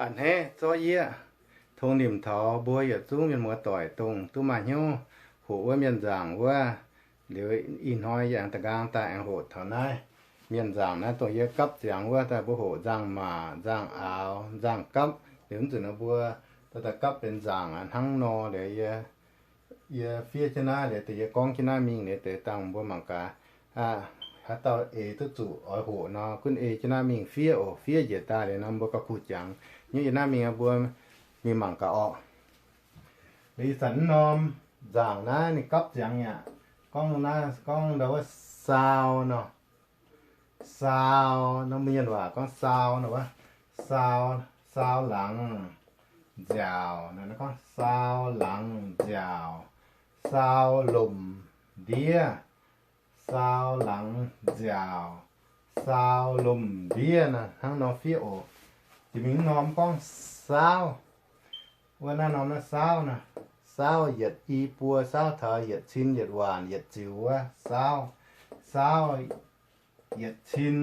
A'hneiv zorqv yie tongx nimc taux mbuo yietc zungv mienh muoz doic dongh duqv maaih hnyouv hoqc wuov mienh nzaangc wuov. Liuz ih hnoi yie aengx da'nqaang daaih aengx hoqc taux naaiv mienh nzaangc naaiv dongh yie gapv ziangx wuov daaih mbuo hoqc nzangc-maac, nzangc-aaux, nzangc-gapv. Liuz mv zuqc nor mbuo daaih gapv benx nzaangc hnangv nor. Liuz yie yie fiev jienv naaiv liuz deix, yie gorngv jienv naaiv mingh liuz deix dangh mbuo mangc gaax, haaix dauh eix duqv zuqc oix hoqc nor gunv ei jienv naaiv mingh fiev oc. Fiev njiec daaih liuz nor mbuo gauh kuh jangx nyuv yie naaiv mingh mbuo mingh mangc gaax orqc. Liuz ih zanc mv norm nzaangc naaiv ninh gapv ziangx yaac gorngv naaiv gorngv ndau wuov saau nor. Saau nor mienh waac gorngv saau nor wuov, saau, saau laangz nziaauc, gorngv saau laangz nziaauc, saau lomc ndiev, saau laangz nziaauc, saau lomc ndiev nor hnangv nor fiev oc. Jiex mingh mv norm gorngv saauv, wuov naaiv norm naaiv saauv nor, saauv yietc i buo, saauv taux yietc cin yietc waanc yietc ziux wuov saauv, saauv yietc cin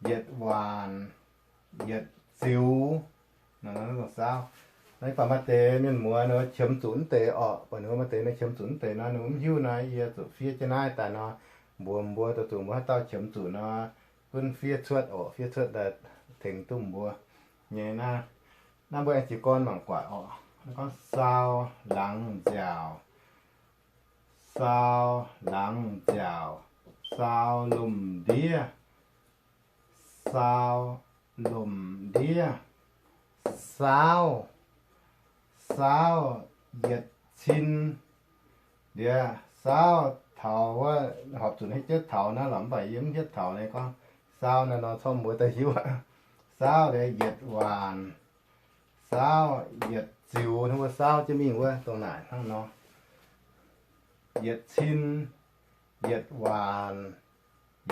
yietc waanc yietc ziux, saauv. Naaiv baac maaih deix mienh muoz ninh qiemx zuqc mv deix orqc, baac ninh maaih deix ninh qiemx zuqc mv deix nor ninh mv hiuv nor, yie zuqc fiev jienv naaiv daaih nor, mbuox mbuo, dongh zuqc mbuo haaix dauh qiemx zuqc nor gunv fiev cuotv oc, fiev cuotv daaih tengx duqv mbuo nyei naaiv. Naaiv mbuo aengx jiez gorn mangc guaaic oc. Gorngv saau laangz nziaauc, saau laangz nziaauc, saau lomc ndiev, saau lomc ndiev, saauv, saauv yietc cin ndiev, saauv taux wuov, horpc zuqc hietv jienv taux naaiv lorqc, mv baac yie mv hietv taux naaiv gorngv saauv naaiv nor corc mbuo daaih hiuv. Saauv ndiev yietc waanc, saauv yietc ziux, hnangv mbuo saauv jienv mingh wuov dongh naaic hnangv nor. Yietc cin, yietc waanc,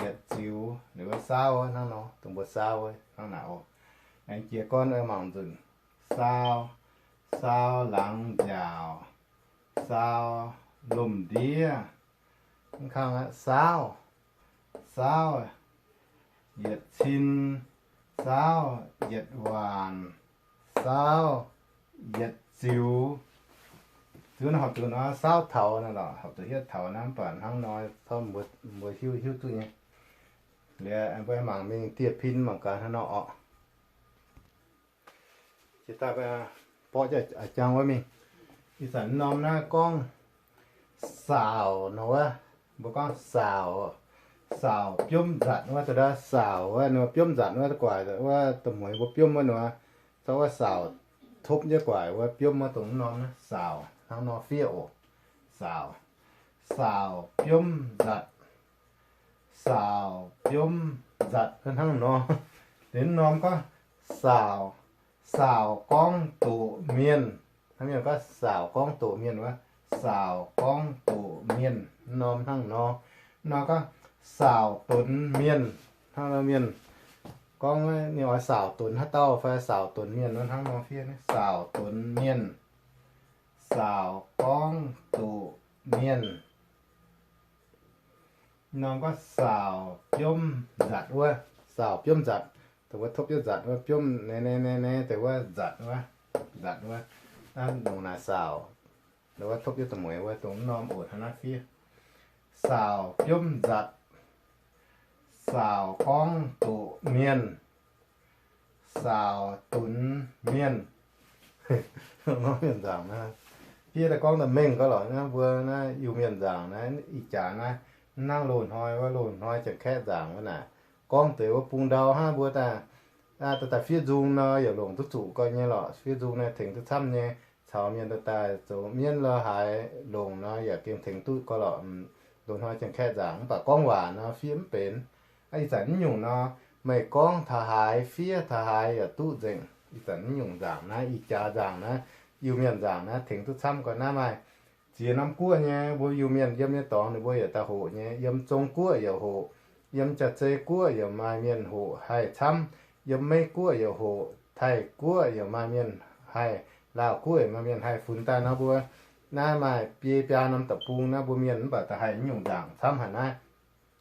yietc ziux, liuz wuov saauv hnangv nor, dongh mbuo saauv hnangv naaic oc. Aengx jiez gorn mangc nzunc. Saau, saau laangz nziaauc, saau lomc ndiev, mv kang aqv, saauv, saauv yietc cin, saauv yietc waanc, saauv yietc ziux. Ziux naaiv horpc zuqc nor saauv taux naaiv lorqc, horpc zuqc hietv taux naaiv, mv baac hnangv nor corc mbuo hiuv hiuv duqv nyei. Liuz mbuo mangc mingh dieh pin mangc gaax hnangv nor orqc. Jiex daaih mbuo borqv jienv a'jang wuov mingh. Ih zanc norm naaiv gorngv saauc nor wuov, mbuo gorngv saauc, saauc biomv nzatc wuov, da'ndaaih saauc wuov, ninh mbuo biomv nzatc wuov, guaax wuov, da'mueiz mbuo biomv wuov nor, zorqv wuov saauc topv jienv guaax wuov biomv wuov, dongh norm naaiv saauc hnangv nor fiev oc. Saauc, saauc biomv nzatc, saauc biomv nzatc hnangv nor. Liuz norm gorngv saauc, saauc gorngv doqc mienh. Hnangv mienh gorngv saauc gorngv doqc mienh wuov, saauc gorngv doqc mienh norm hnangv nor. Nor gorngv saauc donx mienh, hnangv nor mienh gorngv ninh oix saauc donx haaix dauh fai saauc donx mienh nor hnangv nor fiev, saauc donx mienh, saauc gorngv doqc mienh. Norm gorngv saauc biomv nzatc wuov, saauc biomv nzatc, dongh wuov topv jienv nzatc wuov biomv naaiv, naaiv, naaiv, naaiv deix wuov nzatc wuov, nzatc wuov, naaiv longc naaic saauc, wuov topv jienv da'mueiz wuov, dongh norm oc hnangv naaiv fiev. Saauc biomv nzatc, saauc gorngv doqc mienh, saauc donx mienh. Mienh nzaangc naaiv, fiev daaih gorngv daaih mengh gau lorqc. Naaiv mbuo naaiv Iu-Mienh nzaangc naaiv, ih jaax naaiv, mv hnangv loz-hnoi wuov, loz-hnoi Janx-Kaeqv nzaangc wuov naaic, gorngv deix wuov bung ndau hnangv mbuo daaih, daaih fiev nzung nor yaac longc duqv zuqc gau nyei lorqc. Fiev nzung naaiv tengx duqv camv nyei, caux mienh daaih daaih zoux mienv lorh haaix longc nor yaac gengh tengx duqv gau lorqc. Loz-hnoi Janx-Kaeqv nzaangc mv baac gorngv waac nor fiev mv benx. Ih zanc mv nyungc nor, meih gorngv taux haaix fiev taux haaix yaac duqv nzengc. Ih zanc mv nyungc nzaangc naaiv, ih jaax nzaangc naaiv, Iu-Mienh nzaangc naaiv tengx duqv camv gau. Naaiv maaih ziex norm guoqv nyei, mbuo Iu-Mienh yiem nyei dorngx ninh mbuo yaac daaih hoqc nyei. Yiem Zong-Guoqv yaac hoqc, yiem Jaa-Zei Guoqv yaac maaih mienh hoqc haih camv, yiem Meiv-Guoqv yaac hoqc, Taiv-Guoqv yaac maaih mienh haih, Laauh Guoqv yaac maaih mienh haih. Funx daaih nor mbuo naaiv maaih biei biaa norm deic-bung naaiv mbuo mienh mv baac da'haih nyungc nzaangc camv haic naaiv.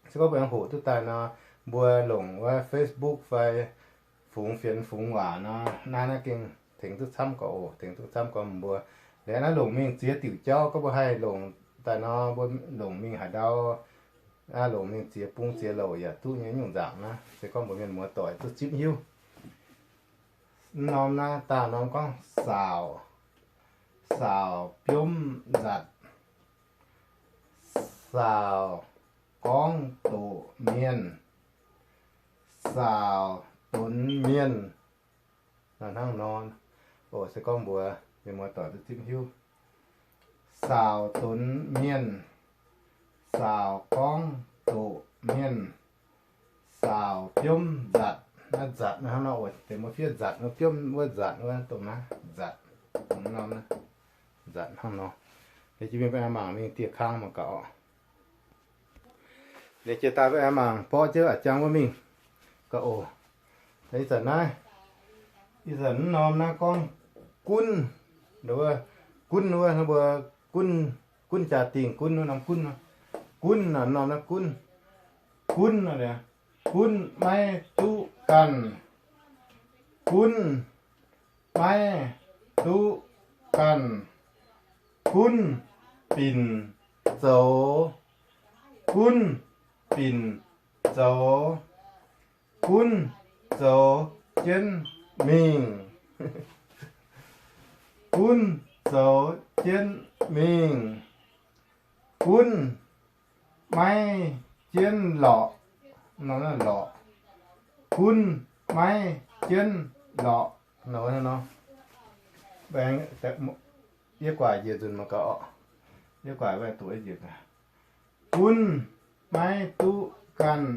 Se gorngv mbuo aengx hoqc duqv daaih nor, mbuo longc wuov Facebook fai fungx fienx fungx waac nor, naaiv naaiv gengh tengx duqv camv gorx oc, tengx duqv camv gorx mbuo. Liuz naaiv longc mingh ziex diuc jauv gorngv mbuo haih longc daaih nor, mbuo longc mingh haaix ndau, longc mingh ziex bung ziex louc yaac duqv nyei nyungc nzaangc naaiv. Se gorngv mbuo mienh muoz doic duqv zipv hiuv. Mv norm naaiv daauh norm gorngv saauc, saauc biomv nzatc, saauc gorngv doqc mienh, saauc donx mienh. Hnangv nor, oc, se gorngv mbuo mienh muoz doic duqv zipv hiuv, saauc donx mienh, saauc gorngv doqc mienh, saauc biomv nzatc. Naaiv nzatc hnangv nor oc, deix mbuo fiev nzatc, biomv wuov nzatc wuov, dongh naaiv nzatc, dongh norm naaiv nzatc hnangv nor. Liuz jiex mingh mbuo aengx mangc mingh dieh kang mangc gaax oc. Liuz jiex daaih mbuo aengx mangc borqv jienv a'jang wuov mingh gaax oc. Ih zanc naaiv, ih zanc mv norm naaiv gorngv gunv, gunv wuov, mbuo gunv, gunv jaa-dingh gunv wuov norm gunv, gunv naaiv norm naaiv gunv, gunv, gunv maiv duqv ganh, gunv maiv duqv ganh, gunv binc zoux, gunv binc zoux, gunv zoux jienv mingh, gunv zoux jienv mingh, gunv maiv jienv lorqc, lorqc, gunv maiv jienv lorqc. Yie guaax njiec nzunc mangc gaax oc. Yie guaax, gunv maiv duqv ganh,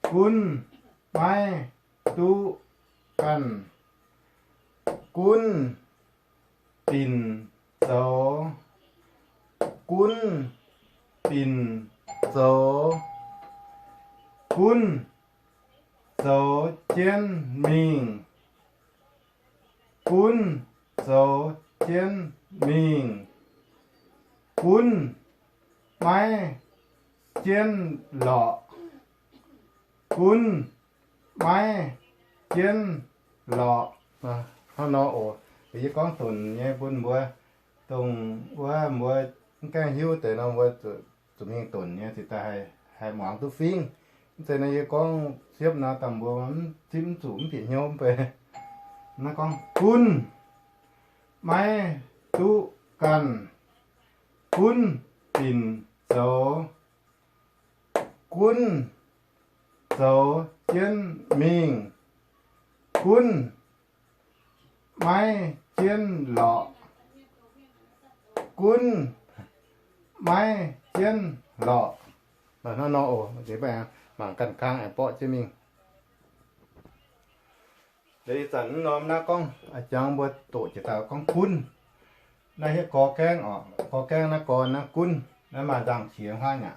gunv maiv duqv ganh, gunv binc zoux, gunv binc zoux, gunv zoux jienv mingh, gunv zoux jienv mingh, gunv maiv jienv lorqc, gunv maiv jienv lorqc. Hnangv nor oc. Yie gorngv donc nyei bun mbuo, dongh wuov mbuo mv gaengh hiuv deix nor, mbuo zuqc mingh donc nyei, ziouc daaih haih muangx duqv fingx. Mv zeiz nor yie gorngv siepv nor, dangh mbuo mv zipv mv zuqc mv bieqc hnyouv mv bei. Naaiv gorngv gunv maiv duqv ganh, gunv binc zoux, gunv zoux jienv mingh, gunv maiv jienv lorqc, gunv maiv jienv lorqc. Hnangv nor oc, mangc ganh kang aengx borqv jienv mingh. Ih zanc mv norm naaiv gorngv, a'jangv mbuo doqc jiex daaih gorngv gunv. Naaiv hietv gorx gaengv oc, gorx gaengv naaiv gorn naaiv gunv, naaiv maaih nzangc-qiex huaav aqv.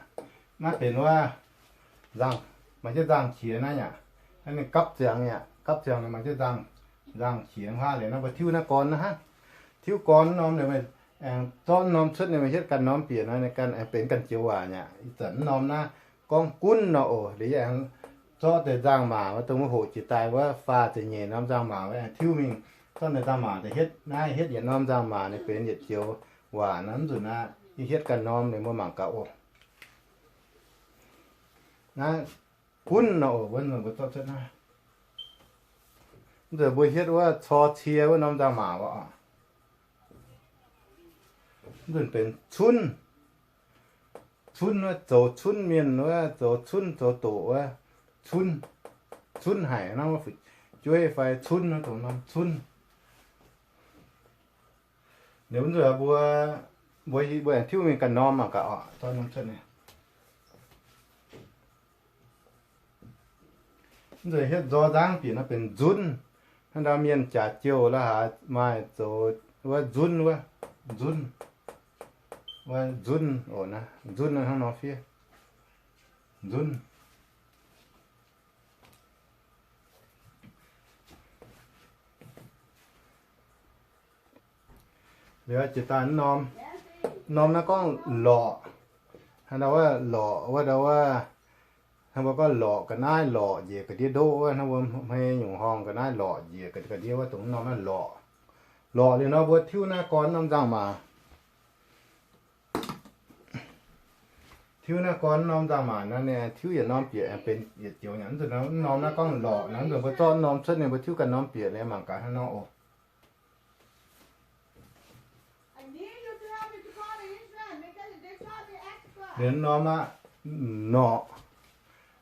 Naaiv benx wuov, maaih jienv nzangc-qiex naaiv aqv. Naaiv ninh gapv ziangx aqv, gapv ziangx ninh maaih jienv nzangc-qiex huaav liuz naaiv mbuo tiuv naaiv gorn naaiv hnangv. Tiuv gorn mv norm ninh aengx zorqv mv norm cuotv ninh mbuo hietv ganh norm bieqc nor, ninh ganh aengx benx ganh joux waac aqv. Ih zanc mv norm naaiv gorngv gunv nor oc. Liuz yie aengx zorqv deix nzangc-maac wuov, dongh wuov hoqc jiex daaih wuov faah ziepc nyeic norm nzangc-maac wuov aengx tiuv mingh. Zorqv deix nzangc-maac deix hietv, naaiv hietv yietc norm nzangc-maac ninh benx yietc joux waac nor, mv nzunc naaiv yie hietv ganh norm liuz mbuo mangc gaax oc. Naaiv gunv nor oc, wuov mbuo zorqv cuotv naaiv. Mv nzunc mbuo hietv wuov cor cie wuov norm nzangc-maac wuov oc. Mv nzunc benx cunv. Cunv wuov, zoux cunv mienh wuov, zoux cunv zoux doqc wuov, cunv. Cunv haic nor, fu'jueiv fai cunv wuov, dongh norm cunv. Liuz mv nzunc mbuo, mbuo, mbuo aengx tiuv mingh ganh norm mangc gaax oc, zorqv norm cuotv naaiv. Mv nzunc hietv nzor nzangv bieqc nor benx nzunv. Hnangv ndau mienh jaax jouh la'haaix maaih zoux wuov nzunv wuov, nzunv, wuov nzunv oc, naaiv nzunv hnangv nor fiev, nzunv. Liuz jiex daaih norm, norm naaiv gorngv lorqc. Hnangv ndau wuov lorqc wuov, ndau wuov Hnangv mbuo gorngv lorqc ga'naaiv, lorqc njiec ga'ndiev ndoqv wuov, hnangv mbuo hmei nyungc horngh ga'naaiv lorqc njiec ga'ndiev wuov, dongh norm naaiv lorqc. Lorqc liuz nor mbuo tiuv naaiv gorn norm nzangc-maac. Tiuv naaiv gorn norm nzangc-maac naaiv, ninh tiuv yietc norm bieqc aengx benx yietc joux nyei. Mv nzunc norm naaiv gorngv lorqc naaiv, mv nzunc mbuo zorqv norm cuotv ninh mbuo tiuv ganh norm bieqc liuz mangc gaax hnangv nor oc. Liuz norm aqv, norqc.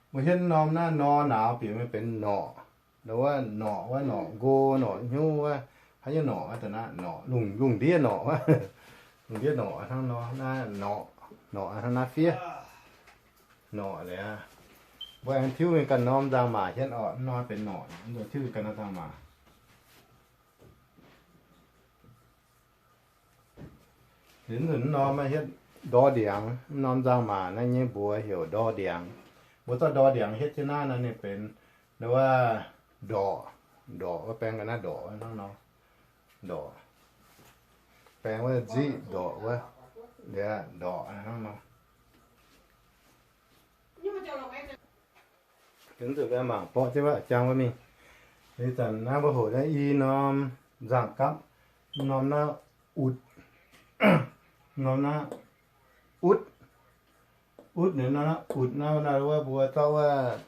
Mbuo hietv norm naaiv nor nauz bieqc mingh benx norqc. Wuov norqc, wuov norqc nqo, norqc hnyouv, wuov haaix nyungc norqc, norqc, lungh ndiev norqc, wuov lungh ndiev norqc hnangv nor, naaiv norqc, norqc hnangv naaiv fiev. Norqc liuz, mbuo aengx tiuv mingh ganh norm nzangc-maac hietv orqc, norm benx norqc, tiuv mingh ganh norm nzangc-maac. Liuz mv nzunc norm hietv ndor ndiangx, norm nzangc-maac naaiv nyei mbuox heuc ndor ndiangx. Mbuo zorqv ndor ndiangx hietv jienv naaiv nor ninh benx wuov ndorqc, ndorqc wuov, baeng ga'naaiv ndorqc wuov hnangv nor, ndorqc, baeng wuov nziqv ndorqc wuov, liuz ndorqc hnangv nor. Mangc borqv jienv wuov jangx wuov mingh. Ih zanc naaiv mbuo hoqc naaiv i norm nzangc-gapv, norm naaiv utv, norm naaiv utv, utv liuz norm naaiv utv naaiv, naaiv wuov mbuo zorqv wuov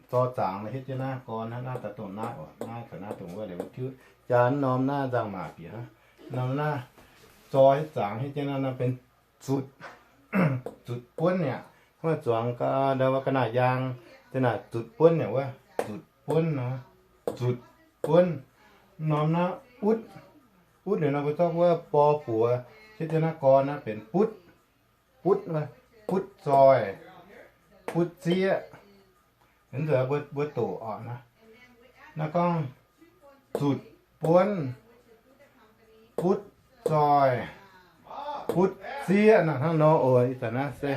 zor zaangx hietv jienv naaiv gorn hnangv naaiv daaih dongh naaiv oc, naaiv caux naaiv dongh wuov liuz mbuo tiuv jaa norm naaiv nzangc-maac bieqc hnangv. Norm naaiv zor hietv zaangx hietv jienv naaiv, naaiv benx zutc, zutc buonv aqv. Hnangv zuangx ga'naaiv-yaang, ga'naaiv zutc buonv aqv wuov, zutc buonv nor, zutc buonv. Norm naaiv utv, utv liuz nor mbuo zorqv wuov bor buoz hietv jienv naaiv gorn naaiv benx butv, butv, butv zoih, butv zieqv. Mbuo doqc oc, naaiv gorngv zutc buonv, butv zoih, butv zieqv nor hnangv nor oc. Ih zanc naaiv se